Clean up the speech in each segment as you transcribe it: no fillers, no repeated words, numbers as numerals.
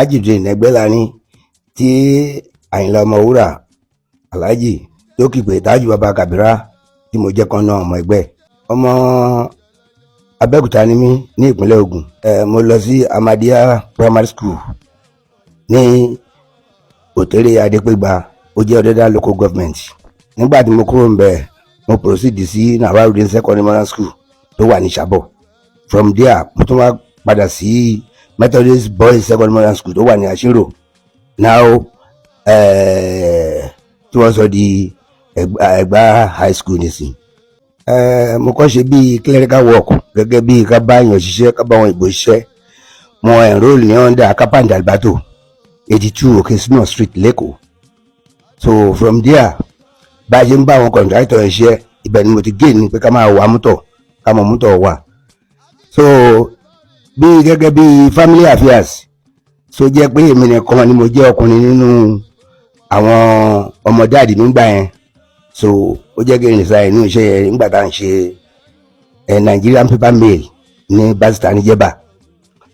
Tajudeen Ẹgbẹ́lání tí Àyìnlá Ọmọwúrà Alhaji tó kìpè Tájù Bàbá Kàbírà, tí mo jẹ́ kan náà ọmọ ẹgbẹ́. Ọmọ Abẹ́òkúta ni mí ní ìpínlẹ̀ Ògùn. Mo lọ sí Ahmadiyya Primary School ní Òtèrè Adépégbà, ó jẹ́ Ọ̀dẹ́dá Local Government. Nígbà tí mo kúrò ń bẹ̀, mo proceed sí Nawarudin Secondary Modern School tó wà ní Sábọ̀. From there, mo tún wá padà sí Methodist Boys Secondary Modern School tó wà ní Àṣírò now, tí wọ́n sọ di Ẹ̀gbá High School nísìn. Mo kọ́ ṣe bíi clerical work, gẹ́gẹ́ bíi ká bá èèyàn ṣiṣẹ́, ká bá wọn ìbò ṣiṣẹ́. Mo enroll ní under Kapande Albato, 82 Okesina Street, l'Ékòó. So from there, bá a ṣe ń bá àwọn contractor yẹn ṣiṣẹ́, ibẹ̀ ni mo ti gain pé ká máa wà mọ́tò, ká mọ̀ mọ́tò wà. So bí gẹ́gẹ́ bí family affairs, so jẹ́ pé èmi nìkan ni mo jẹ́ ọkùnrin nínú àwọn ọmọ daddy nígbà yẹn. So ó jẹ́ kí n resign inú iṣẹ́ yẹn nígbà tá à ń ṣe Nigerian Paper Mill ní Basita níjẹ̀bà.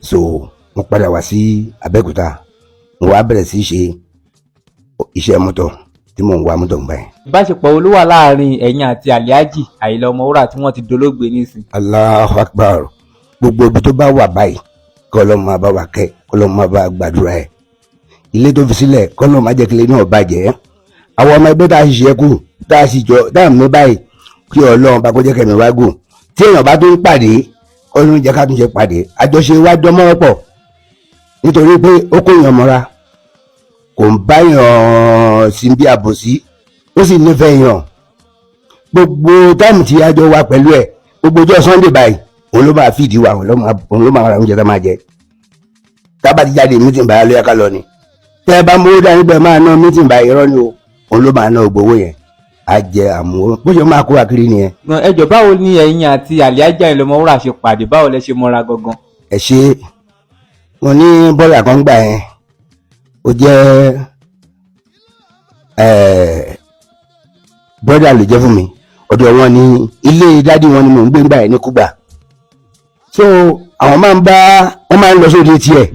So mo padà wá sí Abẹ́òkúta, mo wá bẹ̀rẹ̀ sí í ṣe iṣẹ́ mọ́tò tí mò ń wa mọ́tò ńgbà yẹn. Ìbáṣepọ̀ wo ló wà láàrin ẹ̀yin àti Alhaji Àyìnlá Ọmọwúrà tí wọ́n ti dolóògbé nísìn? Allahu Akbar. Gbogbo ibi tó bá wà báyìí, kọ́lọ́ máa bá wa kẹ́, kọ́lọ́ máa bá gbàdúrà ẹ̀. Ilé tó fi sílẹ̀, kọ́lọ́ máa jẹ́ kí ilé náà bàjẹ́. Àwọn ọmọ ẹgbẹ́ tá a ṣiṣẹ́ kù, tá a sì jọ tá a mú báyìí, kí Ọlọ́run bá kó jẹ́ kẹ́mi wá gùn. Tí èèyàn bá tó ń pàdé, kọ́lọ́ jẹ́ ká tún ṣe pàdé. Àjọṣe wa dán mọ́rọ́ pọ̀, nítorí pé ó kó èèyàn mọ́ra, kò ń báyàn sí bí àbòsí, ó sì nífẹ̀ẹ́ èèyàn. Gbogbo time tí a jọ wà pẹ̀lú ẹ̀, gbogbo ọjọ́ Sunday báyìí, òun ló máa fìdí wa, òun ló máa ra oúnjẹ tá máa jẹ. Tá bá ti jáde meeting báyìí, ló yẹ ká lọ ni. Tẹ́ ẹ bá mówó dání pé máa ná meeting báyìí, irọ́ ni o. Òun ló máa ná gbowó yẹn, á jẹ àmú bó ṣe máa kó wa kiri nìyẹn. Ẹ jọ̀ọ́, báwo ni ẹ̀yin àti Alhaji Àyìnlá Ọmọwúrà ṣe pàdé? Báwo lẹ ṣe mọ́ra gangan? Ẹ ṣe. Mo ní bọ́lá kan gbà yẹn, ó jẹ́ brother ló jẹ́ fún mi. Ọ̀dọ̀ wọn ní ilé daddy wọn ni mò ń gbé ńgbà yẹn ní Kúgbà. So àwọn máa ń bá wọn máa ń lọ sóde tiẹ̀,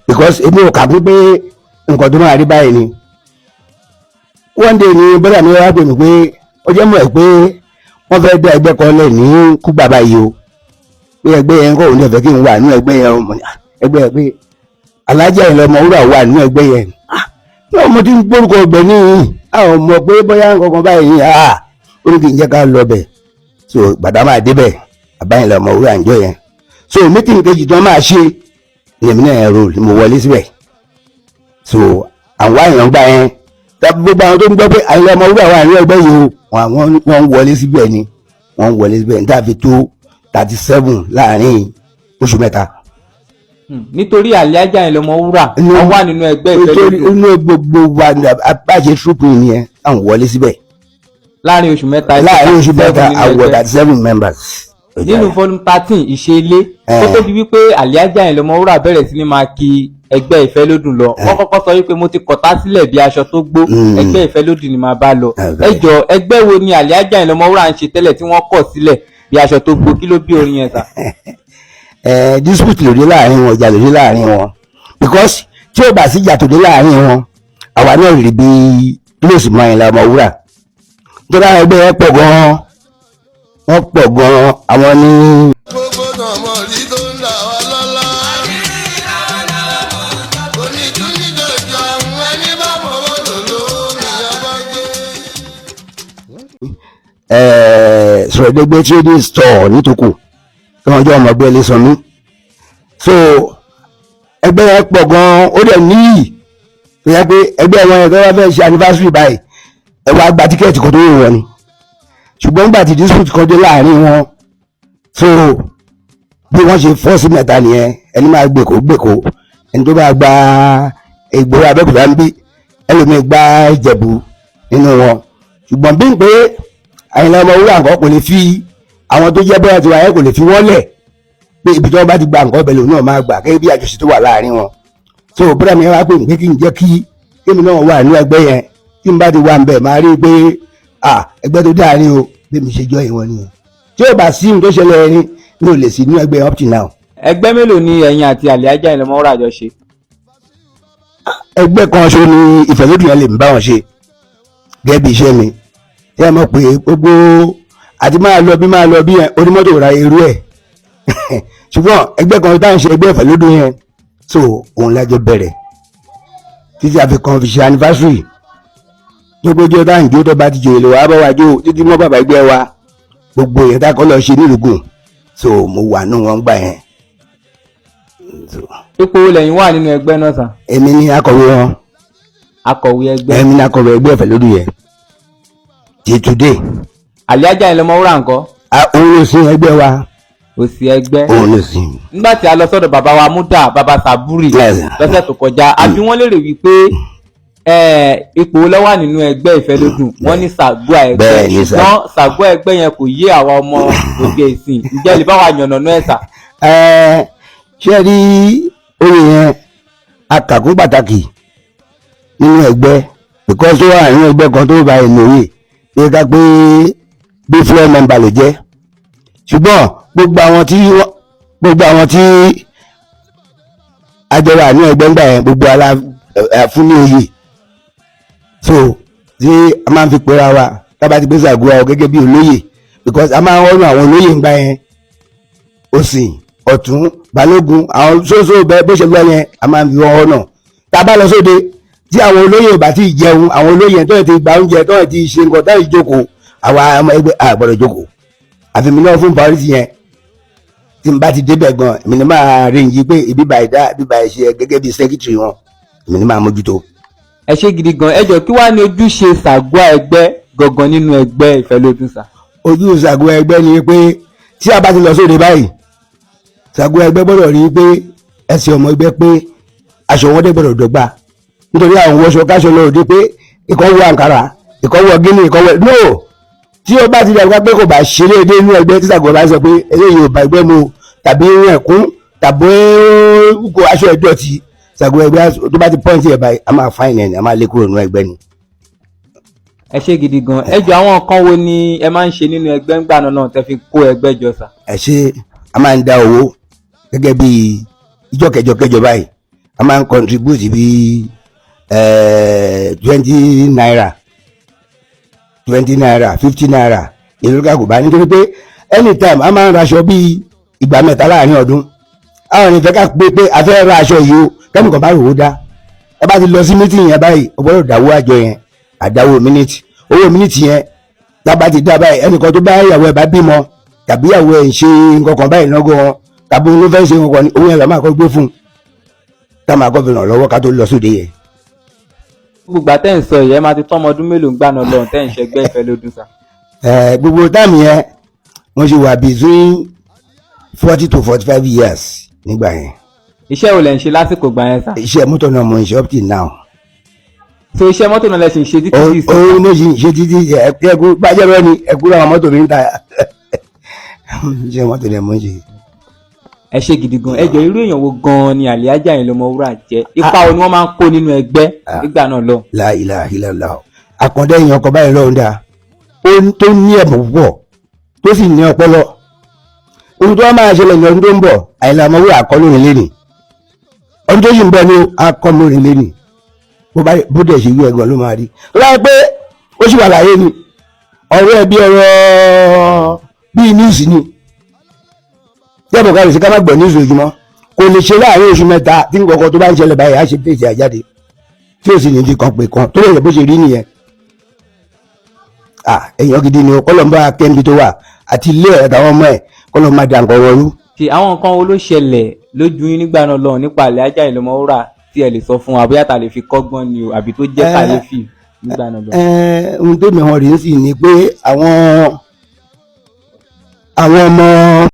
because èmi ò kà kún pé nǹkan tó máa rí báyìí ni. One day ni brother mi wá pè mí pé ó jẹ́ mọ̀ ẹ́ pé wọ́n fẹ́ dá ẹgbẹ́ kan lẹ̀ ní Kúgbà báyìí o, pé ẹgbẹ́ yẹn kọ́, òun lè fẹ́ kí n wà nínú ẹgbẹ́ yẹn o. Mo ní, "Ah, ẹgbẹ́ yẹn?" Pé Alhaji Àyìnlá Ọmọwúrà wà nínú ẹgbẹ́ yẹn. Ah, náà mo ti ń gbórúkọ ọgbẹ́ níyìn, àwọn ọmọ pé bóyá nǹkan kan báyìí. Ah, ó ní kí n jẹ́ ká lọ bẹ̀. So gbàdá máa débẹ̀, Àbáyìnlá Ọmọwúrà ń jọ yẹn. So meeting kejì tí wọ́n máa ṣe ní èmi náà enroll ni mo wọlé síbẹ̀. So àwọn àyàn gbà yẹn, gbogbo àwọn tó ń gbọ́ pé Àyìnlá Ọmọwúrà wà nínú ẹgbẹ́ yìí o, wọ́n ń wọlé síbẹ̀ ni, wọ́n ń wọlé síbẹ̀ níta fi tó 37 láàrin oṣù 3. Nítorí Alhaji Àyìnlá Ọmọwúrà wọ́n wà nínú ẹgbẹ́ nítorí Ìfẹ́lódùn. Inú gbogbo wa ní abáṣe troop nìyẹn, àwọn wọlé síbẹ̀. Láàrin oṣù 3? Láàrin oṣù 3, nínú àwọ̀ ẹgbẹ́. 37 members. Nínú volume 13, ìṣe ilé, kó tó di wípé Alhaji Àyìnlá Ọmọwúrà bẹ̀rẹ̀ sí ní máa kí ẹgbẹ́ Ìfẹ́lódùn lọ, wọ́n kọ́kọ́ sọ wípé, "Mo ti kọ̀tá sílẹ̀ bí aṣọ tó gbó, ẹgbẹ́ Ìfẹ́lódùn ni màá bá lọ." Bẹ́ẹ̀. Ẹ jọ, ẹgbẹ́ wo ni Alhaji Àyìnlá Ọmọwúrà ń ṣe tẹ́lẹ̀ tí wọ́n kọ̀ sílẹ̀ bí aṣọ tó gbó? Kí ló bí orin yẹn sà? Dispute lòdì láàrin wọn, ìjà lòdì láàrin wọn, because tí ó bá sí ìjà tó dé láàrin wọn, àwa náà rí bí close mọ́ Àyìnlá Ọmọwúrà. Nítorí àwọn ẹgbẹ́ yẹn pọ̀ gan-an, wọ́n pọ̀ gan-an, àwọn ní. Gbogbo tọmọ rí tó ń dà wá lọ́lá. Onítúníjọjọ àwọn ẹni bá mọ̀wọ́ lòlò níyà bá gbé. Sọ̀rọ̀dẹ́gbẹ́ trading store nítòkù tí wọ́n jẹ́ ọmọ ẹgbẹ́ ilé sanmi. So ẹgbẹ́ yẹn pọ̀ gan-an, ó dẹ̀ níyì tó yẹ pé ẹgbẹ́ wọn yẹn tó bá fẹ́ ṣe anniversary báyìí, ẹ wá gba ticket kan tó wò wọ́n ni. Ṣùgbọ́n nígbà tí dispute kan dé láàrin wọn, so bí wọ́n ṣe fọ́ sí mẹ́ta nìyẹn. Ẹni máa gbèkó gbèkó, ẹni tó bá gba ìgboro Abẹ́òkúta ń bí, ẹlòmíì gba Ìjẹ̀bú nínú wọn. Ṣùgbọ́n bí n pé Àyìnlá Ọmọwúrà nǹkan kò lè fi àwọn tó jẹ́ bóyá tiwa yẹn, kò lè fi wọ́n lẹ̀, pé ibi tí wọ́n bá ti gba nǹkan ọbẹ̀ lòun náà máa gbà, gẹ́gẹ́ bí àjọṣe tó wà láàrin wọn. So bọ́dà mi wá pè mí pé kí n jẹ́ kí kémi náà wà ní ẹgbẹ́ yẹn, tí n bá ti wà ń bẹ̀, máa rí i pé ah, ẹgbẹ́ tó dáa ní o. Bí mi ṣe jọ ìwọ̀n nìyẹn. Tí ó bá sí ohun tó ṣẹlẹ̀ ní, mi ò lè sí ní ẹgbẹ́ up till now. Ẹgbẹ́ mélòó ni ẹ̀yin àti Alhaji Àyìnlá Ọmọwúrà jọ ṣe? Ẹgbẹ́ kan ṣo ni Ìfẹ́lódùn yẹn lè ń bá wọn ṣe gẹ́gẹ́ bí iṣẹ́ mi. Tí ẹ mọ̀ pé gbogbo àti máa lọ bí máa lọ bí yẹn, onímọ́tò ra irú ẹ̀, ṣùgbọ́n ẹgbẹ́ kan tá à ń ṣe, ẹgbẹ́ Ìfẹ́lódùn yẹn, so òun lájọ bẹ̀rẹ̀ títí a fi kan fi ṣe anniversary tó gbójú tá à ń jó, tó bá ti jòyè lè wá bá wa jó títí mọ́ bàbá ẹgbẹ́ wa, gbogbo èèyàn tá a kọ́ lọ ṣe nílùú. So mo wà nù wọn gbà yẹn. So, Ipò wo lẹ́yìn wà nínú ẹgbẹ́ náà, sir? Èmi ní akọ̀wé wọn. Akọ̀wé ẹgbẹ́. Èmi ní akọ̀wé ẹgbẹ́ Ìfẹ́lódùn yẹn till today. Alhaji Àyìnlá Ọmọwúrà ńkọ́? Òun ló sin ẹgbẹ́ wa. Òsì ẹgbẹ́. Òun ló sin. Nígbà tí a lọ sọ́dọ̀ bàbá wa Múdà, bàbá Sàbúrì, lọ́sẹ̀ tó kọjá, a bi wọ́n léèrè wípé ipò wo ló wà nínú ẹgbẹ́ Ìfẹ́lódùn. Wọ́n ní Sàgbúà ẹgbẹ́. Bẹ́ẹ̀ ni, sir. Ṣùgbọ́n Sàgbúà ẹgbẹ́ yẹn kò yé àwa ọmọ òde ìsìn. Ǹjẹ́ lè bá wa yànnàná ẹ̀, sir? Ẹ ṣé rí oyè yẹn, akàkún pàtàkì nínú ẹgbẹ́, because ó wà nínú ẹgbẹ́ kan tó bá ẹ̀ lóye bí ká pé bí floor member ló jẹ́, ṣùgbọ́n gbogbo àwọn tí àjọwà ní ẹgbẹ́ ńgbà yẹn, gbogbo ala ẹ fún ní oyè. So tí a máa ń fi pera wa tábà ti gbé Sàgúà o gẹ́gẹ́ bí olóyè, because a máa ń rọrùn àwọn olóyè ńgbà yẹn, òsì, ọ̀tún, balógun, àwọn sóso bẹ́ẹ̀ bó ṣe lọ yẹn, a máa ń fi wọn ọ̀nà. Tá a bá lọ sóde tí àwọn olóyè ò bá ti jẹun, àwọn olóyè tó yẹ ti gba oúnjẹ, tó yẹ ti ṣe nǹkan, tó yẹ ti jókòó, àwa ọmọ ẹgbẹ́ a gbọ́dọ̀ jókòó. Àfi mi náà fún priority yẹn. Tí n bá ti débẹ̀ gan, èmi ni máa rí yí pé ibi báyìí dá, ibi báyìí ṣe, gẹ́gẹ́ bí secretary wọn, èmi ni máa mójútó. Ẹ ṣé gidi gan. Ẹ jọ, kí wàá ní ojúṣe Sàgbúà ẹgbẹ́ gangan nínú ẹgbẹ́ Ìfẹ́lódùn, sir? Ojú Ṣàgó ẹgbẹ́ ni pé tí a bá ti lọ sóde báyìí, Ṣàgó ẹgbẹ́ gbọ́dọ̀ rí i pé ẹsẹ̀ ọmọ ẹgbẹ́ pé, aṣọ wọn dẹ̀ gbọ́dọ̀ dọ́gba, nítorí àwọn wọṣọ káṣọ lọ òde pé ìkọ́ wọ àǹkárá, ìkọ́ wọ gíní, ìkọ́ wọ no. Tí ó bá ti dàgbà pé kò bá ṣe déédéé inú ẹgbẹ́, tí Ṣàgó bá sọ pé eléyìí ò bá ẹgbẹ́ mu, tàbí irun ẹ̀kún, tàbí kò aṣọ ìdọ̀tí, Ṣàgó ẹgbẹ́ tó bá ti point ẹ̀ báyìí, a máa fine ẹ̀ ní, a máa lé kúrò nínú ẹgbẹ́ ni. Ẹ ṣé gidi gan. Ẹ jọ, àwọn nǹkan wo ni ẹ máa ń ṣe nínú ẹgbẹ́ ńgbà náà tẹ́ fi kó ẹgbẹ́ jọ, sir? Ẹ ṣe. A máa ń dá owó gẹ́gẹ́ bí ìjọ kẹjọ kẹjọ báyìí. A máa ń contribute bí ₦20, ₦20, ₦50 ìlú kàkó bá, nítorí pé anytime a máa ń raṣọ bí ìgbà 3 láàrin ọdún. Àwọn ènìyàn fẹ́ ká pé pé a fẹ́ ra aṣọ yìí o, kẹ́mìkan bá rò ó dá. Ẹ bá ti lọ sí meeting yẹn báyìí, o gbọ́dọ̀ dáwó àjọ yẹn, àdáwó minute, owó minute yẹn. Tábà ti dá báyìí, ẹnìkan tó bá ìyàwó ẹ̀ bá bímọ, tàbí ìyàwó ẹ̀ ń ṣe nǹkan kan báyìí lọ́gọ́, tàbí òun ló fẹ́ ṣe nǹkan kan ní, owó yẹn la máa kọ́ gbé fún un, tá máa kọ́ fi ràn lọ́wọ́ ká tó lọ sóde yẹn. Gbogbo àtẹ̀ ń sọ yìí, ẹ máa ti tọ́ ọmọ ọdún mélòó ńgbà náà lọ́hùn tẹ́ ń ṣẹgbẹ́ Ìfẹ́lódùn, sir? Ẹ gbogbo time yẹn, wọ́n ṣe wà between 40 to 45 years nígbà yẹn. Iṣẹ́ wo lẹ̀ ń ṣe lásìkò gbà yẹn, sir? Iṣẹ́ mọ́tò náà mo ń ṣe up till now. So iṣẹ́ mọ́tò náà lẹ ṣì ń ṣe títí sí? Òun ló ṣì ń ṣe títí. Ẹkú bàjẹ́ rẹ ni ẹkú àwọn mọ́tò mi ń ta. Iṣẹ́ mọ́tò náà mo ń ṣe. Ẹ ṣé gidi gan. Ẹ jọ, irú èèyàn wo gan ni Alhaji Àyìnlá Ọmọwúrà jẹ́? Ipa wo ni wọ́n máa ń kó nínú ẹgbẹ́ nígbà náà lọ? La ilaha illallah. Àkàndá èèyàn kan báyìí lọ́hùn dáa, ó tó ní ẹ̀bùn púpọ̀, tó sì ní ọpọlọ. Ohun tó wá máa ṣẹlẹ̀ ní ọdún tó ń bọ̀, Àyìnlá Ọmọwúrà akọ́lórin lẹ́nì. Ọdún tó sì ń bọ̀ ní akọ́lórin lẹ́nì. Bó bá bó dẹ̀ ṣe wí ẹ̀gbọ́n ló máa rí tó bá yẹ pé ó sì wà láyé ni. Ọ̀rọ̀ ẹ̀ bí ọ̀rọ̀ bíi news ni tí ẹ̀bùn kan lè ṣe ká má gbọ́ news ojúmọ́, kò lè ṣe láàrin oṣù 3 tí nǹkan kan tó bá ń ṣẹlẹ̀ báyìí, á ṣe tètè àjáde tí ó sì ní fi kan pè kan tó lè yẹ. Bó ṣe rí nìyẹn. Ah, èèyàn gidi ni o. Kọ́lọ̀ ń bá kẹ́ńbi tó wà àti ilé ẹ̀ àtàwọn ọmọ ẹ̀, kọ́lọ̀ máa dà nǹkan wọlú. Ṣe àwọn nǹkan wo ló ṣẹlẹ̀ lójú yín nígbà náà lọ́hùn nípa Alhaji Àyìnlá Ọmọwúrà tí ẹ lè sọ fún wa, bóyá ta lè fi kọ́gbọ́n ni o, àbí tó jẹ́ kàyéfì nígbà náà lọ́hùn? Ẹ ohun tó mìíràn rí sí ni pé àwọn ọmọ